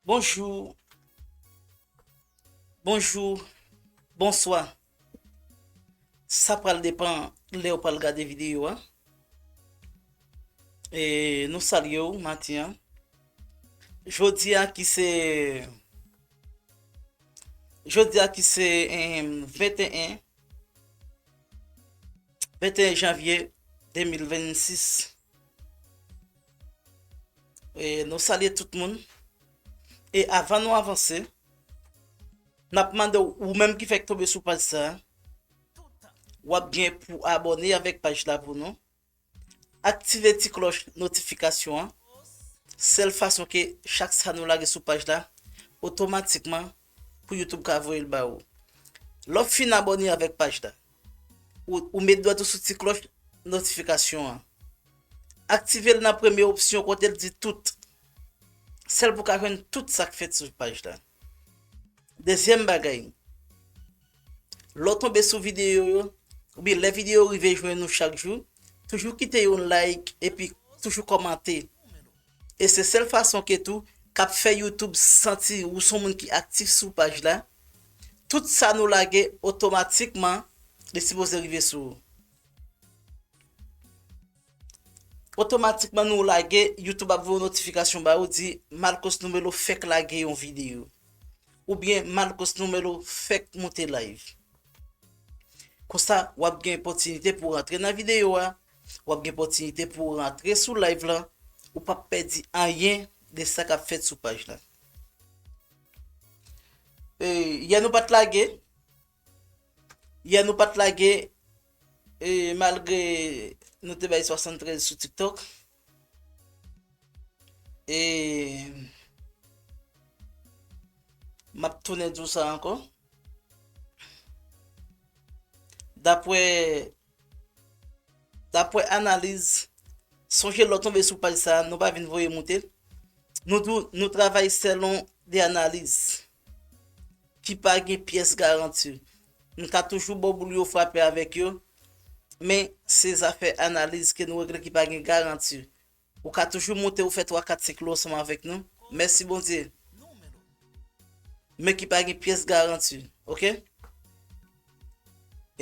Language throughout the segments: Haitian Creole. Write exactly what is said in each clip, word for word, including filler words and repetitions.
Bonjou, bonjou, bonswa. Sa pral depann lè w pral gade videyo a. E nou salye w maten an. Jodi a ki se, jodi a ki se, em, venteyen, venteyen janvye de mil vennsis. E nou salye tout moun. E avan nou avanse, n ap mande w, ou menm ki fèk tonbe sou paj sa a, w ap gen pou abòne avèk paj la pou nou. Aktive ti klòch notifikasyon an. Sèl fason ke chak sa nou lage sou paj la, otomatikman, pou YouTube ka voye l ba ou. Lè w fin abòne avèk paj la, ou, ou met dwèt ou sou ti klòch notifikasyon an. Aktive l nan premye opsyon kote l di tout. Sèl pou w ka jwenn tout sa k fèt sou paj la. Dezyèm bagay, lè w tonbe sou videyo yo, oubyen lè videyo rive jwenn ou chak jou, toujou kite yon like epi toujou kòmante. E se sèl fason ke tou k ap fè YouTube santi ou se yon moun ki aktif sou paj la. Tout sa nou lage otomatikman, li sipoze rive sou ou. Otomatikman nou lage, YouTube ap voye yon notifikasyon ba ou, di Marcos Numelo fèk lage yon videyo. Oubyen Marcos Numelo fèk moute live. Konsa, w ap gen opòtinite pou w rantre nan videyo a, w ap gen opòtinite pou w rantre sou live la, ou p ap pèdi anyen de sa k ap fèt sou paj la. E, yè nou pa t lage, yè nou pa t lage, e, malgre nou te bay swasanntrèz sou TikTok. E m ap tounen di w sa ankò. Daprè, daprè analiz, sonje lè w tonbe sou paj sa a, nou pa vin voye moute l. Nou tou, nou travay selon de analiz ki pa gen pyès garanti. M ka toujou ba w boul yo frape avèk yo, men se zafè analiz ke nou regle ki pa gen garanti. Ou ka toujou monte, ou fè twa, kat, senk lo ansanm avèk nou. Mèsi Bondye. Men ki pa gen pyès garanti, oke?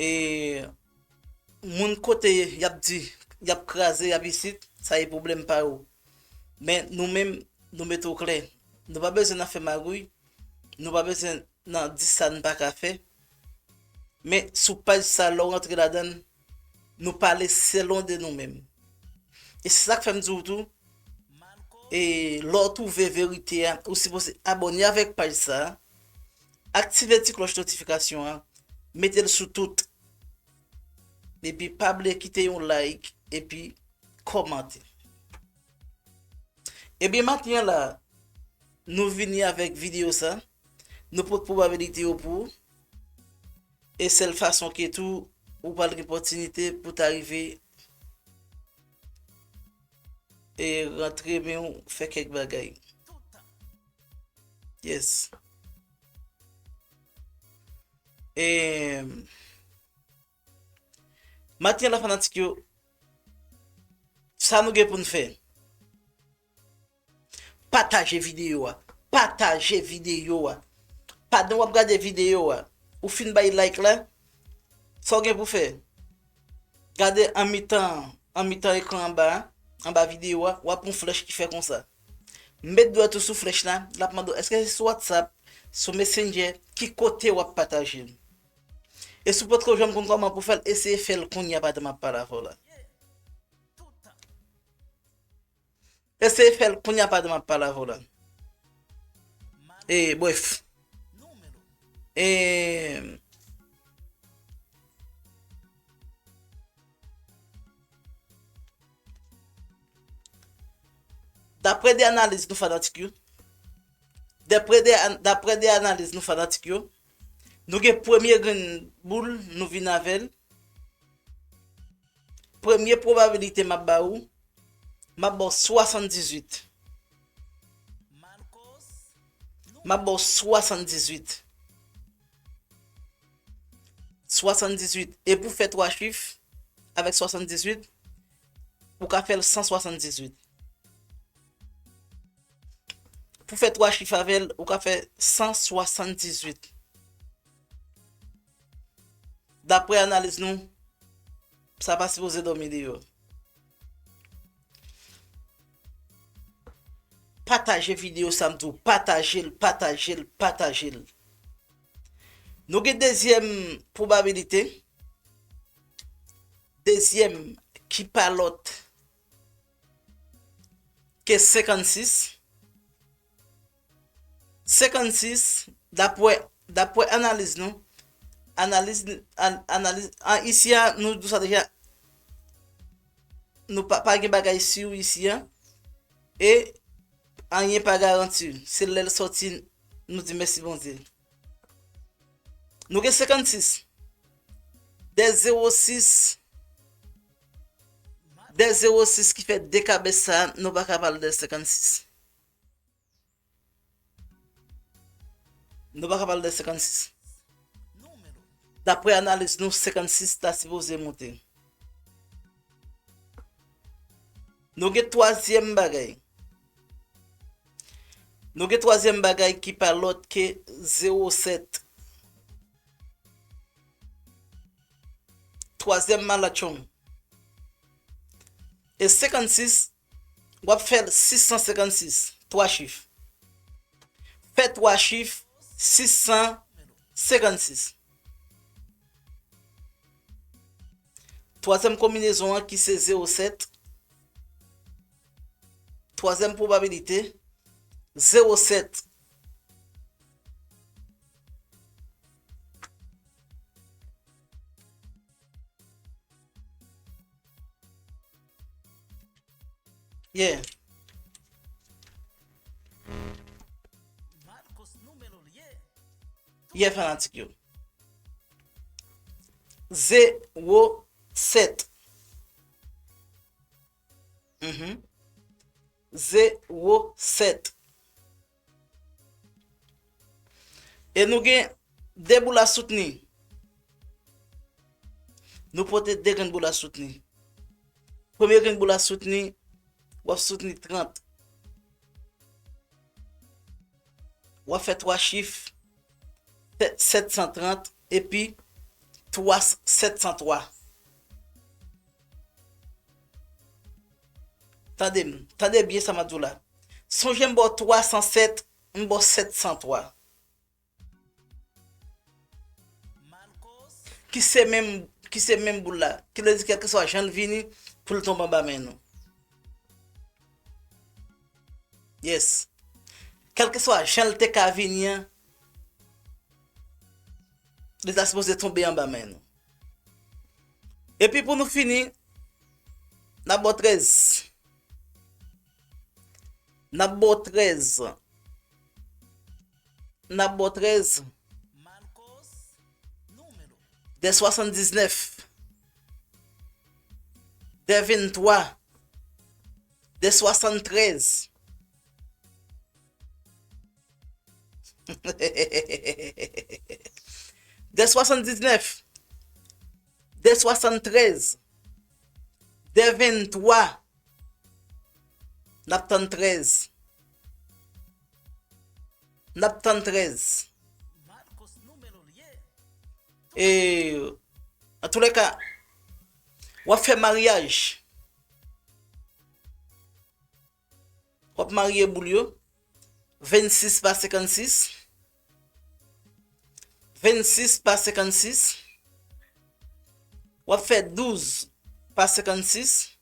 E moun kote y ap di, y ap kraze, y ap isit, sa e pwoblèm pa yo. Men nou menm, nou mete w klè. Nou pa bezwen nan fè magouy, nou pa bezwen nan di sa n pa ka fè. Men sou paj sa, lè w rantre ladan l, nou pale selon de nou menm. E se sa k fè m di w tou, e lè w twouve verite a, ou sipoze abòne avèk paj sa, aktive ti klòch notifikasyon an, mete l sou tout. Epi pa bliye kite yon like, epi kòmante. Ebyen, maten an la, nou vini avèk videyo sa. Nou pot pwobabilite yo pou ou. E sèl fason ke tou ou pral gen opòtinite pou ta rive e rantre men w fè kèk bagay. Yes. E maten an la, fanatik yo, sa nou gen pou n fè. Pataje videyo a. Pataje videyo a. Pandan w ap gade videyo a, ou fin bay like la, sa w gen pou fè? Gade an mitan, an mitan ekran anba a, anba videyo a, w ap wè yon flèch ki fè konsa. Met dwèt ou sou flèch la, l ap mande w, èske se sou WhatsApp, sou Messenger, ki kote w ap pataje l? E si w potko janm konn kòman pou fè l, eseye fè l kounye a pandan m ap pale avè w la. Eseye fè l kounye a pandan m ap pale avè w la. E, brèf. E, daprè de analiz nou fanatik yo, daprè de an-, daprè de analiz nou fanatik yo, nou gen premye grenn boul, nou vin avè l. Premye pwobabilite m ap ba ou, m ap ba w swasanndizuit. M ap ba w swasanndizuit. Swasanndizuit. E pou fè twa chif avèk swasanndizuit, ou ka fè l san swasanndizuit. Ou fè twa chif avè l, ou ka fè san swasanndizuit. Daprè analiz nou, sa pa sipoze dòmi deyò. Pataje videyo sa m di w, pataje l, pataje l, pataje l. Nou gen dezyèm pwobabilite. Dezyèm ki pa lòt ke senkannsis. Senkannsis, daprè, daprè analiz nou, analiz, an-, analiz, an, isi a, nou di w sa deja, nou pa, pa gen bagay si isi a, e anyen pa garanti. Se lè l sòti, nou di mèsi Bondye. Nou gen senkannsis. De zewo sis, de zewo sis ki fè de kabès sa, nou pa ka pale de senkannsis. Nou pa ka pale de senkannsis. Daprè analiz nou, senkannsis ta sipoze monte. Nou gen twazyèm bagay. Nou gen twazyèm bagay ki pa lòt ke zewo sèt. Twazyèm malatchong. E senkannsis, w ap fè l sis san senkannsis, twa chif. Fè twa chif, sis san senkannsis. Twazyèm konbinezon an ki se zewo sèt. Twazyèm pwobabilite, zewo sèt. Yeah. Yeah, fanatik yo. Zewo sèt. Mhm. Zewo sèt. E nou gen de boul a soutni. Nou pote de grenn boul a soutni. Premye grenn boul a soutni, w ap soutni trant. W ap fè twa chif, sèt san trant, epi twa, sèt san twa. Tande m, tande byen sa m ap di w la. Sonje m ba w twa san sèt, m ba w sèt san twa. Ki se menm, ki se menm boul la. Ki vle di, kèlkeswa jan l vini, pou l tonbe anba men nou. Yes. Kèlkeswa jan l te ka vini an, li ta sipoze tonbe anba men nou. Epi pou nou fini, n ap ba w trèz. N ap ba w trèz. N ap ba w trèz. De swasanndiznèf. De venntwa. De swasanntrèz. De swasanndiznèf. De swasanntrèz. De venntwa. N ap tann trèz. N ap tann trèz. E, antoulèka, w ap fè maryaj. W ap marye boul yo. Vennsis pa senkannsis. Vennsis pa senkannsis. W ap fè douz pa senkannsis.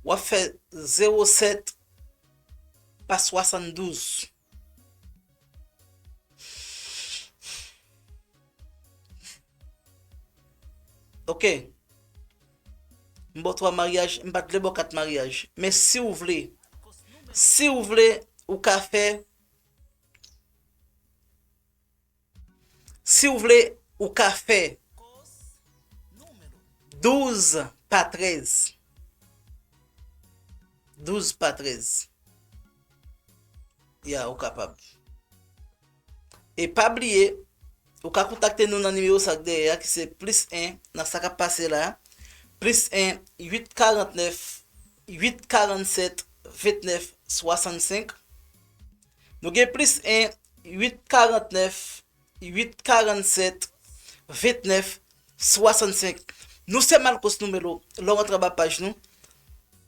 W ap fè zewo sèt pa swasanndouz. Ok. M ba w twa maryaj, m pa t vle ba w kat maryaj. Men si w vle, si w vle, ou ka fè, si w vle, ou ka fè douz pa trèz. Douz pa trèz. Ya, ou kapab. E pa bliye, ou ka kontakte nou nan nimewo sa k dèyè a, ki se plis en, nan sa k ap pase la, plis en, uit karannèf, uit karannsèt, vennèf, swasannsenk. Nou gen plis en uit karantnèf, uit karannsèt, ventnèf, swasannsenk. Nou se Malcos Numelo, lè w antre anba paj nou.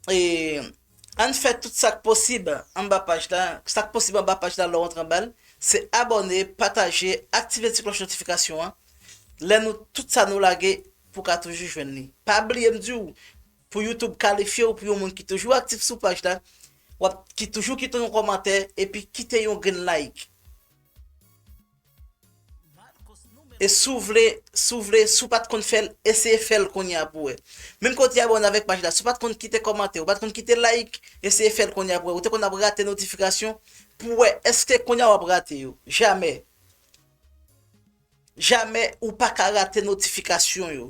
E ann fè tout sa k posib anba paj la. Sa k posib anba paj la, lè w antre anba l, se abòne, pataje, aktive ti klòch notifikasyon an. Lè nou, tout sa nou lage, pou w ka toujou jwenn li. Pa bliye m di w, pou YouTube kalifye w pou yon moun ki toujou aktif sou paj la, w ap ki toujou kite yon kòmantè epi kite yon grenn like. E si w vle, si w vle, si w pa t konn fè l, eseye fè l kounye a pou w wè. Menm kote abòne avèk paj la, si w pa t konn kite kòmantè, ou pa t konn kite like, eseye fè l kounye a pou w wè. Ou te konn ap rate notifikasyon pou w wè èske kounye a w ap rate yo. Jamè. Jamè ou pa ka rate notifikasyon yo.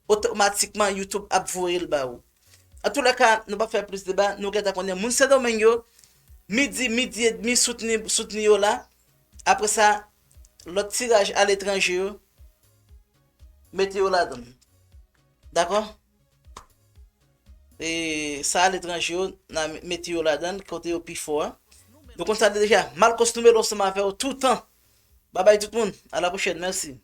Otomatikman, YouTube ap voye l ba ou. Antoulèka, nou p ap fè plis deba, nou gentan konnen moun Sendomeng yo, midi, midi edmi, soutni, soutni yo la. Apre sa, lòt tiraj aletranje yo, mete yo ladan l. Dakò? E sa aletranje yo, n a mete yo ladan l, kote yo pi fò a. Nou konn sa deja, Malcos Numelo ansanm avè w toutan. Babay tout moun, a la pwochèn, mèsi.